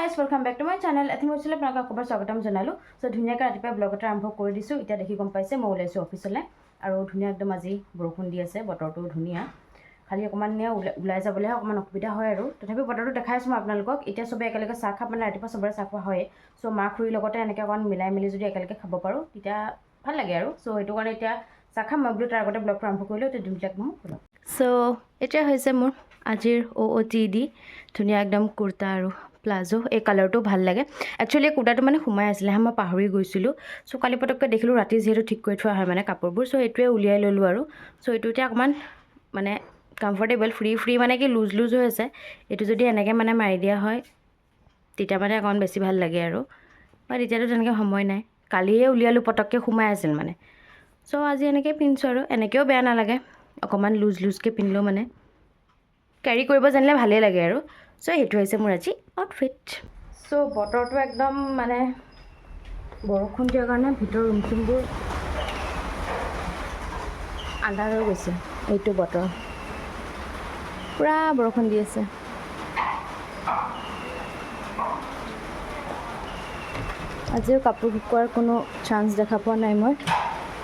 Guys, welcome back to my channel. এথিম হৈছিলে, আপোনালোকক আকৌ এবাৰ স্বাগতম জনালোঁ। চ' ধুনীয়াকৈ ৰাতিপুৱা ব্লগ এটা আৰম্ভ কৰি দিছোঁ। এতিয়া দেখি গম পাইছে, মই ওলাইছোঁ অফিচলৈ আৰু ধুনীয়া একদম আজি বৰষুণ দি আছে, বতৰটো ধুনীয়া। খালি অকণমান ওলাই ওলাই যাবলৈহে অকণমান অসুবিধা হয় আৰু তথাপিও বতৰটো দেখাই আছোঁ মই আপোনালোকক। এতিয়া চবে একেলগে চাহ খাব, মানে ৰাতিপুৱা চবৰে চাহ খোৱা হয়েই। চ' মা খুৰীৰ লগতে এনেকৈ অকণমান মিলাই মেলি যদি একেলগে খাব পাৰোঁ, তেতিয়া ভাল লাগে আৰু। চ' সেইটো কাৰণে এতিয়া চাহ খাম মই বোলো, তাৰ আগতে ব্লগটো আৰম্ভ কৰিলোঁ। এতিয়া দিনবিলাক মই বলক। চ' এতিয়া হৈছে মোৰ আজিৰ অ'টিডি, ধুনীয়া একদম কুৰ্তা আৰু প্লাজো। এই কালাৰটো ভাল লাগে। একচুৱেলি এই কুৰ্তাটো মানে সোমাই আছিলে হা, মই পাহৰি গৈছিলোঁ। চ' কালি পটককৈ দেখিলোঁ ৰাতি, যিহেতু ঠিক কৰি থোৱা হয় মানে কাপোৰবোৰ। চ' এইটোৱে উলিয়াই ল'লোঁ আৰু। চ' এইটো এতিয়া অকণমান মানে কমফৰ্টেবল, ফ্ৰী ফ্ৰী, মানে কি লুজ লুজ হৈ আছে। এইটো যদি এনেকৈ মানে মাৰি দিয়া হয়, তেতিয়া মানে অকণমান বেছি ভাল লাগে আৰু। বাট এতিয়াতো তেনেকৈ সময় নাই, কালিয়ে উলিয়ালোঁ, পটককৈ সোমাই আছিল মানে। চ' আজি এনেকৈ পিন্ধিছোঁ আৰু এনেকৈও বেয়া নালাগে। অকণমান লুজ লুজকৈ পিন্ধিলেও মানে কেৰি কৰিব জানিলে ভালেই লাগে আৰু। চ' সেইটো হৈছে মোৰ আজি আউটফিট। চ' বতৰটো একদম মানে বৰষুণ দিয়াৰ কাৰণে ভিতৰৰ ৰুম চুমবোৰ আন্ধাৰ হৈ গৈছে। এইটো বতৰ, পূৰা বৰষুণ দি আছে। আজিও কাপোৰ শুকোৱাৰ কোনো চান্স দেখা পোৱা নাই মই।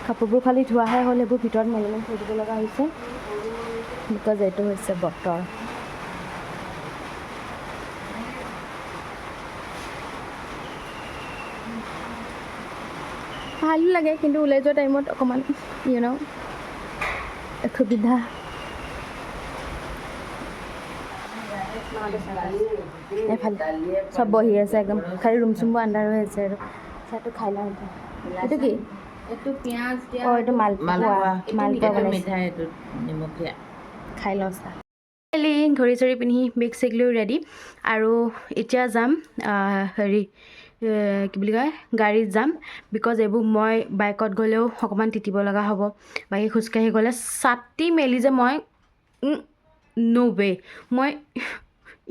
কাপোৰবোৰ খালি ধোৱাহে হ'ল, সেইবোৰ ভিতৰত মেলি মেলি থৈ দিব লগা হৈছে, because এইটো হৈছে বতৰ। ভালো লাগে, কিন্তু ওলাই যোৱা টাইমত অকণমান অসুবিধা। এইফালে চব বহি আছে একদম, খালি ৰুম চুমবোৰ আন্ধাৰ হৈ আছে আৰু। চাহটো খাই লওঁ এতিয়া। এইটো কি? এইটো পিঁয়াজ দিয়া। অঁ, এইটো মালপোৱা। মালপোৱা। মালপোৱা এইটো বনাইছে। মিঠাই, এইটো নিমখীয়া। খাই লওঁ চাহ। ফাইনেলি ঘড়ী চড়ী পিন্ধি, বেগ চেগ লৈ ৰেডি আৰু এতিয়া যাম হেৰি কি বুলি কয়, গাড়ীত যাম, because এইবোৰ মই বাইকত গ'লেও অকণমান তিতিব লগা হ'ব। বাকী খোজকাঢ়ি গ'লে ছাতি মেলি যে মই ন' ৱে, মই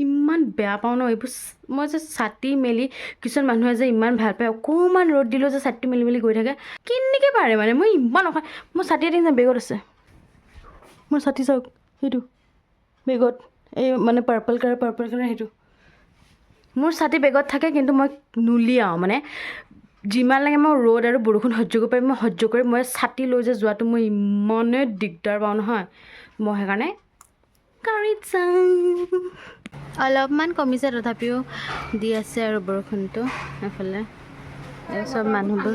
ইমান বেয়া পাওঁ ন এইবোৰ। মই যে ছাতি মেলি, কিছুমান মানুহে যে ইমান ভাল পায়, অকণমান ৰ'দ দিলেও যে ছাতিটো মেলি মেলি গৈ থাকে, কেনেকৈ পাৰে মানে? মই ইমান মোৰ ছাতি এটা বেগত আছে। মোৰ ছাতি চাওক, সেইটো বেগত, এই মানে পাৰ্পল কালাৰ, পাৰ্পল কালাৰ সেইটো। মোৰ ছাতি বেগত থাকে, কিন্তু মই নুলিয়াওঁ। মানে যিমান লাগে মই ৰ'দ আৰু বৰষুণ সহ্য কৰিব পাৰিম, মই সহ্য কৰিম। মই ছাতি লৈ যে যোৱাটো মই ইমানেই দিগদাৰ পাওঁ নহয়, মই সেইকাৰণে গাড়ীত যাম। অলপমান কমিছে, তথাপিও দি আছে আৰু বৰষুণটো। এইফালে এই চব মানুহবোৰ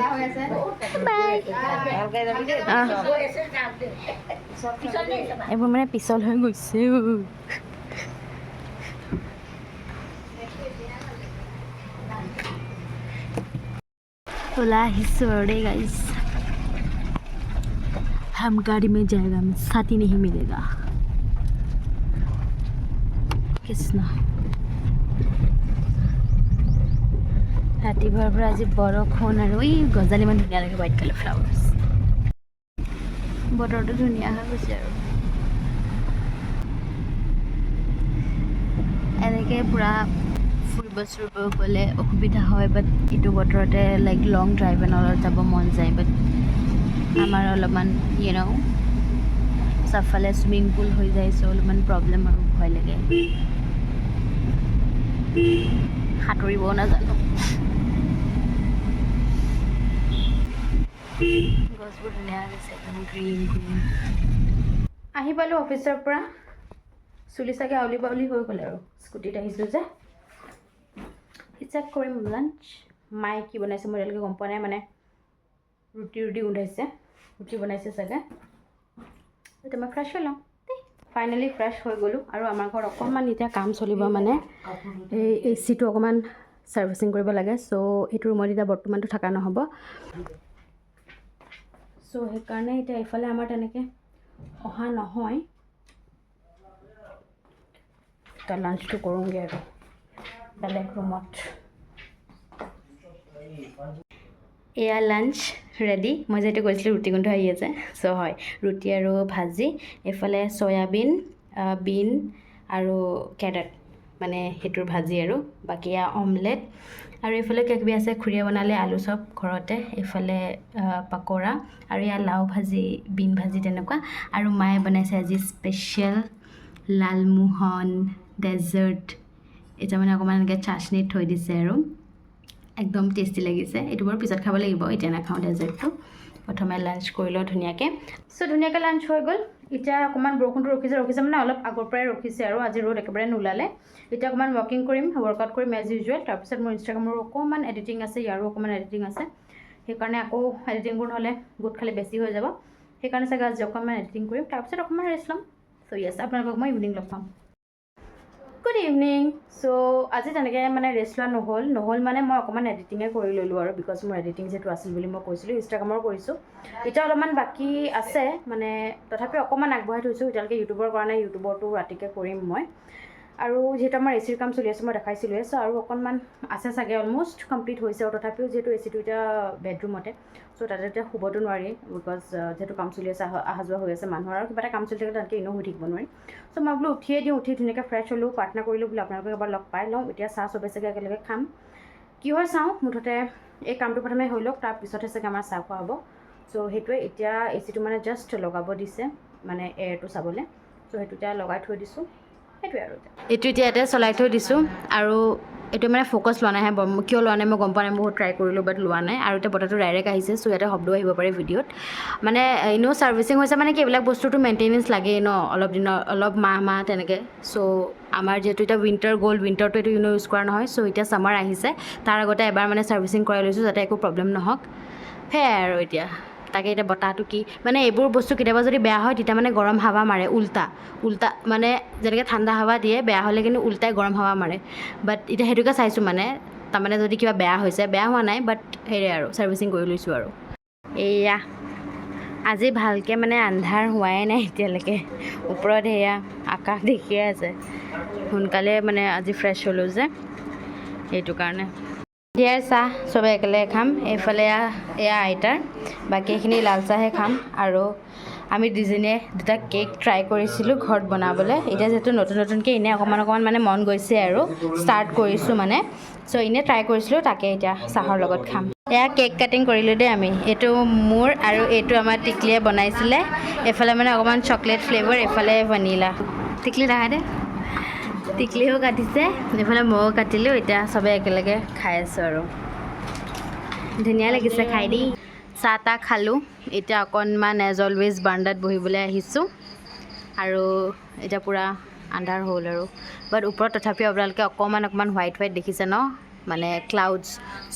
বাই। আহ। এইবোৰ মানে পিছল হৈ গৈছে। ওলাই আহিছোঁ আৰু দেই গাইজ। हम गाड़ी में जाएगा, हमें साथी नहीं मिलेगा। কৃষ্ণ, ৰাতিপুৱাৰ পৰা আজি বৰষুণ আৰু এই গজালি ইমান ধুনীয়া লাগে, হোৱাইট কালাৰ ফ্লাৱাৰ্ছ। বতৰটো ধুনীয়া হৈ গৈছে আৰু এনেকৈ পূৰা ফুৰিব চুৰিব গ'লে অসুবিধা হয়, বাট এইটো বতৰতে লাইক লং ড্ৰাইভ এণ্ড যাব মন যায়। বাট আমাৰ অলপমান চবফালে চুইমিং পুল হৈ যায়, চ' অলপমান প্ৰব্লেম আৰু ভয় লাগে, সাঁতুৰিবও নাজানো। গছবোৰ ধুনীয়া হৈছে, একদম গ্ৰীণ গ্ৰীণ। আহি পালোঁ অফিচৰ পৰা। চুলি চাগে আউলি বাউলি হৈ গ'ল আৰু স্কুটিত আহিছোঁ যে। এতিয়া কৰিম লাঞ্চ। মায়ে কি বনাইছে মই এতিয়ালৈকে গম পোৱা নাই, মানে ৰুটি ৰুটি গোন্ধাইছে, ৰুটি বনাইছে চাগে। এতিয়া মই ফ্ৰেছ হৈ লওঁ দেই। ফাইনেলি ফ্ৰেছ হৈ গ'লোঁ আৰু আমাৰ ঘৰত অকণমান এতিয়া কাম চলিব, মানে এই এচিটো অকণমান ছাৰ্ভিচিং কৰিব লাগে। চ' এইটো ৰুমত এতিয়া বৰ্তমানটো থকা নহ'ব। চ' সেইকাৰণে এতিয়া এইফালে আমাৰ তেনেকৈ অহা নহয়। এতিয়া লাঞ্চটো কৰোঁগৈ আৰু বেলেগ ৰুমত। এয়া লাঞ্চ ৰেডি। মই যিহেতু কৈছিলোঁ ৰুটি গোন্ধ আহি আছে, চ' হয়, ৰুটি আৰু ভাজি। এইফালে চয়াবিন, বিন আৰু কেৰেট, মানে সেইটোৰ ভাজি আৰু বাকী এয়া অমলেট আৰু এইফালে কিবা কিবি আছে। খুৰীয়ে বনালে আলু চপ ঘৰতে। এইফালে পাকৰা আৰু এয়া লাও ভাজি, বিন ভাজি তেনেকুৱা। আৰু মায়ে বনাইছে আজি স্পেচিয়েল লালমোহন ডেজাৰ্ট। এতিয়া মানে অকণমান এনেকৈ চাটনিত থৈ দিছে আৰু একদম টেষ্টি লাগিছে। এইটো বাৰু পিছত খাব লাগিব, এতিয়া নাখাওঁ ডেজাৰ্টটো। প্ৰথমে লাঞ্চ কৰি লওঁ ধুনীয়াকৈ। চ' ধুনীয়াকৈ লাঞ্চ হৈ গ'ল। এতিয়া অকণমান বৰষুণটো ৰখিছে, ৰখিছে মানে অলপ আগৰ পৰাই ৰখিছে আৰু আজি ৰ'দ একেবাৰে নোলালে। এতিয়া অকণমান ৱাকিং কৰিম, ৱৰ্কআউট কৰিম এজ ইউজুৱেল। তাৰপিছত মোৰ ইনষ্টাগ্ৰামৰো অকণমান এডিটিং আছে, ইয়াৰো অকণমান এডিটিং আছে। সেইকাৰণে আকৌ এডিটিংবোৰ নহ'লে গোট খালে বেছি হৈ যাব। সেইকাৰণে চাগে আজি অকণমান এডিটিং কৰিম, তাৰপিছত অকণমান ৰেষ্ট ল'ম। চ' য়েছ, আপোনালোকক মই ইভিনিং লগ পাম। Good evening. চ' আজি তেনেকৈ মানে ৰেষ্ট লোৱা নহ'ল। নহ'ল মানে মই অকণমান এডিটিঙে কৰি ল'লোঁ আৰু, because মোৰ এডিটিং যিহেতু আছিল বুলি মই কৈছিলোঁ, ইনষ্টাগ্ৰামৰ কৰিছোঁ। এতিয়া অলপমান বাকী আছে, মানে তথাপিও অকণমান আগবঢ়াই থৈছোঁ। এতিয়ালৈকে ইউটিউবৰ কৰা নাই, ইউটিউবৰটো ৰাতিকৈ কৰিম মই। আৰু যিহেতু আমাৰ এ চিৰ কাম চলি আছে, মই দেখাইছিলোঁৱে। চ' আৰু অকণমান আছে চাগে, অলমষ্ট কমপ্লিট হৈছে আৰু। তথাপিও যিহেতু এ চিটো এতিয়া বেডৰুমতে, চ' তাতে এতিয়া শুবতো নোৱাৰি, because যিহেতু কাম চলি আছে, অহা অহা যোৱা হৈ আছে মানুহৰ আৰু কিবা এটা কাম চলি থাকিলে তেনেকৈ এনেও শুই থাকিব নোৱাৰি। চ' মই বোলো উঠিয়ে দিওঁ। উঠি ধুনীয়াকৈ ফ্ৰেছ হ'লোঁ, প্ৰাৰ্থনা কৰিলোঁ, বোলো আপোনালোকক এবাৰ লগ পাই লওঁ। এতিয়া চাহ চবে চাগে একেলগে খাম, কি হয় চাওঁ। মুঠতে এই কামটো প্ৰথমে হৈ লওক, তাৰপিছতহে চাগে আমাৰ চাহ খোৱা হ'ব। চ' সেইটোৱে এতিয়া এ চিটো মানে জাষ্ট লগাব দিছে, মানে এয়াৰটো চাবলৈ। চ' সেইটো এতিয়া লগাই থৈ দিছোঁ, সেইটোৱে আৰু। এইটো এতিয়া ইয়াতে চলাই থৈ দিছোঁ আৰু এইটো মানে ফ'কাছ লোৱা নাই। কিয় লোৱা নাই মই গম পোৱা নাই। বহুত ট্ৰাই কৰিলোঁ, বাট লোৱা নাই। আৰু এতিয়া বতাহটো ডাইৰেক্ট আহিছে, চ' ইয়াতে শব্দও আহিব পাৰে ভিডিঅ'ত। মানে এনেও ছাৰ্ভিচিং হৈছে, মানে কি, এইবিলাক বস্তুটো মেইনটেনেঞ্চ লাগেই ন, অলপ দিনৰ, অলপ মাহ মাহ তেনেকৈ। চ' আমাৰ যিহেতু এতিয়া উইণ্টাৰ গ'ল, উইণ্টাৰটো এইটো এনেও ইউজ কৰা নহয়। চ' এতিয়া ছামাৰ আহিছে, তাৰ আগতে এবাৰ মানে ছাৰ্ভিচিং কৰাই লৈছোঁ, যাতে একো প্ৰব্লেম নহওক। সেয়াই আৰু। এতিয়া তাকে এতিয়া বতাহটো কি, মানে এইবোৰ বস্তু কেতিয়াবা যদি বেয়া হয়, তেতিয়া মানে গৰম হাৱা মাৰে উল্টা উল্টা। মানে যেনেকৈ ঠাণ্ডা হাৱা দিয়ে বেয়া হ'লে, কিন্তু উল্টাই গৰম হাৱা মাৰে। বাট এতিয়া সেইটোকে চাইছোঁ, মানে তাৰমানে যদি কিবা বেয়া হৈছে, বেয়া হোৱা নাই, বাট হেৰি আৰু ছাৰ্ভিচিং কৰি লৈছোঁ। আৰু এয়া আজি ভালকৈ মানে আন্ধাৰ হোৱাই নাই এতিয়ালৈকে। ওপৰত সেয়া আকাশ দেখিয়ে আছে। সোনকালে মানে আজি ফ্ৰেছ হ'লোঁ যে, সেইটো কাৰণে। দিয়াৰ চাহ চবে একেলগে খাম। এইফালে এয়া এয়া আইতাৰ, বাকীখিনি লাল চাহে খাম। আৰু আমি দুজনীয়ে দুটা কেক ট্ৰাই কৰিছিলোঁ ঘৰত বনাবলৈ। এতিয়া যিহেতু নতুন নতুনকৈ এনেই অকণমান অকণমান মানে মন গৈছে আৰু ষ্টাৰ্ট কৰিছোঁ মানে। চ' এনেই ট্ৰাই কৰিছিলোঁ, তাকে এতিয়া চাহৰ লগত খাম। এয়া কেক কাটিং কৰিলোঁ দেই আমি। এইটো মোৰ আৰু এইটো আমাৰ টিকলিয়ে বনাইছিলে। এইফালে মানে অকণমান চকলেট ফ্লেভাৰ, এইফালে ভেনিলা। টিকলি দেখাই দে। টিকলিও কাটিছে, এইফালে ময়ো কাটিলোঁ। এতিয়া চবে একেলগে খাই আছোঁ আৰু ধুনীয়া লাগিছে খাই দেই। চাহ তাহ খালোঁ। এতিয়া অকণমান এজ অলৱেজ বাৰাণ্ডাত বহিবলৈ আহিছোঁ। আৰু এতিয়া পূৰা আন্ধাৰ হ'ল আৰু, বাট ওপৰত তথাপিও আপোনালোকে অকণমান অকণমান হোৱাইট হোৱাইট দেখিছে ন, মানে ক্লাউডছ।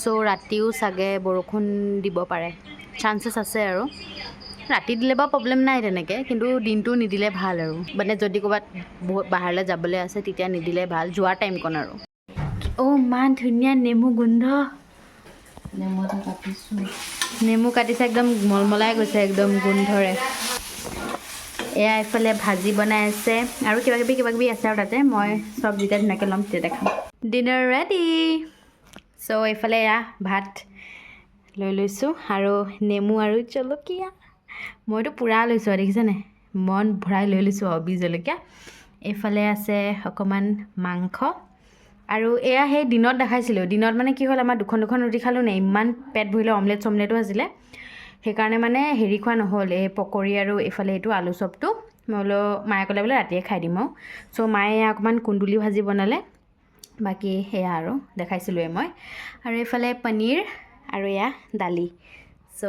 চ' ৰাতিও চাগে বৰষুণ দিব পাৰে, চান্সেছ আছে। আৰু ৰাতি দিলে বাৰু প্ৰব্লেম নাই তেনেকৈ, কিন্তু দিনটো নিদিলে ভাল আৰু। মানে যদি ক'ৰবাত বহুত বাহিৰলৈ যাবলৈ আছে, তেতিয়া নিদিলে ভাল, যোৱাৰ টাইমকণ আৰু। অ' ইমান ধুনীয়া নেমু গোন্ধ। নেমু এটা কাটিছোঁ। নেমু কাটিছে, একদম মলমলাই গৈছে একদম গোন্ধৰে। এয়া এইফালে ভাজি বনাই আছে আৰু কিবা কিবি কিবা কিবি আছে। আৰু তাতে মই চব যেতিয়া ধুনীয়াকৈ ল'ম, তেতিয়া দেখাম। Dinner ready. চ' এইফালে এয়া ভাত লৈ লৈছোঁ আৰু নেমু আৰু জলকীয়া মইতো পূৰা লৈছোঁ আৰু, দেখিছেনে, মন ভৰাই লৈ লৈছোঁ আৰু বিহ জলকীয়া। এইফালে আছে অকণমান মাংস। আৰু এয়া সেই দিনত দেখাইছিলোঁ। দিনত মানে কি হ'ল, আমাৰ দুখন দুখন ৰুটি খালোঁ নে, ইমান পেট ভৰিলে, অমলেট চমলেটো আছিলে, সেইকাৰণে মানে হেৰি খোৱা নহ'ল, এই পকৰি আৰু এইফালে এইটো আলু চপটো। মই বোলো, মায়ে ক'লে বোলে ৰাতিয়ে খাই দিম আৰু। চ' মায়ে এয়া অকণমান কুন্দুলি ভাজি বনালে। বাকী সেয়া আৰু দেখাইছিলোঁৱে মই। আৰু এইফালে পনীৰ আৰু এয়া দালি। চ'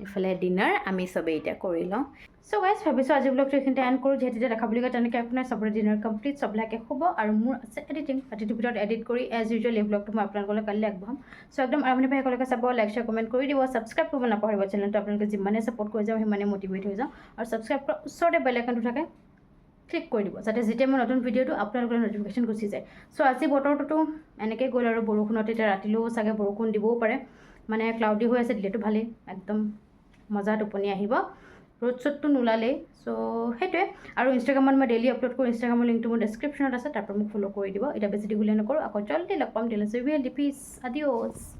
এইফালে ডিনাৰ আমি চবেই এতিয়া কৰি লওঁ। চ' গাইজ, ভাবিছোঁ আজি ব্লগটো এইখিনিতে এণ্ড কৰোঁ, যিহেতু এতিয়া দেখাবলগীয়া তেনেকৈ একো নাই। চবৰে ডিনাৰ কমপ্লিট, চববিলাকে শুব আৰু মোৰ আছে এডিটিং। ৰাতিটোৰ ভিতৰত এডিট কৰি এজ ইউজুৱেল এই ব্লগটো মই আপোনালোকলৈ কাইলৈ আগবঢ়াম। চ' একদম আৰম্ভণিৰ পৰা শেষলৈকে চাব, লাইক, শ্বেয়াৰ, কমেণ্ট কৰি দিব। ছাবস্ক্ৰাইব কৰিব নাপাহৰিব চেনেলটো। আপোনালোকে যিমানে ছাপৰ্ট কৰি যাওঁ, সিমানে মটিভেট হৈ যাওঁ। আৰু ছাবস্ক্ৰাইব কৰাৰ ওচৰতে বেল আইকনটো থাকে, ক্লিক কৰি দিব, যাতে যেতিয়া মই নতুন ভিডিঅ'টো আপোনালোকৰ ন'টিফিকেশ্যন গুচি যায়। চ' আজি বতৰটোতো এনেকৈ গ'ল আৰু বৰষুণত। এতিয়া ৰাতিলৈও চাগে বৰষুণ দিবও পাৰে, মানে ক্লাউডি হৈ আছে। দিলেতো ভালেই, একদম মজা টোপনি আহিব। ৰ'দ চ'দটো নোলালেই। চ' সেইটোৱে। আৰু ইনষ্টাগ্ৰামত মই ডেইলি আপলোড কৰোঁ। ইনষ্টাগ্ৰামৰ লিংকটো মোৰ ডেছক্ৰিপশ্যনত আছে, তাৰ পৰা মোক ফ'ল' কৰি দিব। এতিয়া বেছি দীঘলীয়া নকৰোঁ, আকৌ জল্দি লগ পাম। Till then, peace, adios.